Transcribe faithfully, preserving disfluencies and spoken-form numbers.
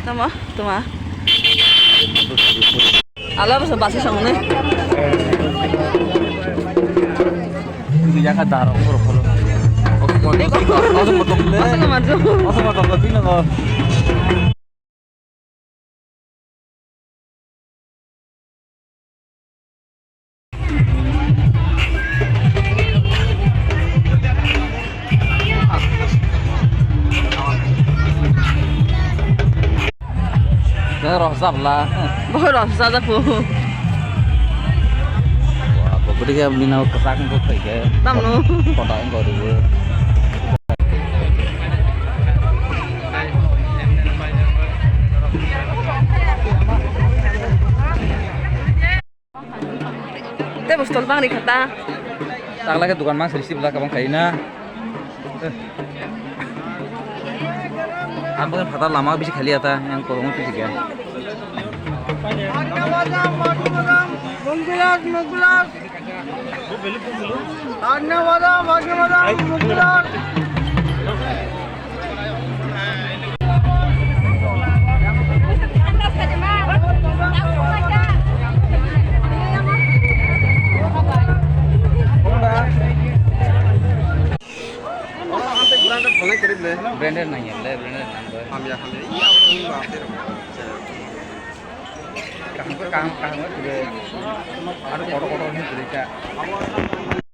Tama, tama. Ala basa basi sangone. Yaka daro koro koro. Oke, oke. Oke, oke. Oke, oke. Rosabla. Bo rosajak po. Wah, bo budi ke bini nao kesak ko kai ke. Tamno. Kota ko ribu. Tei bo stol bangri kha ta. Tagla khe dukan mang sri sibla kabang khai na. Ang bo phatar lama bisi khali ata, yang kolong tu siga. Munggulas, munggulas. Agna badam, agna badam, munggulas. Branded nang ya, le branded nang. Hamya, hamya. Iya, hamya. Kaham, kaham, kaham, kaham. Ada kotor-kotor ni cerita.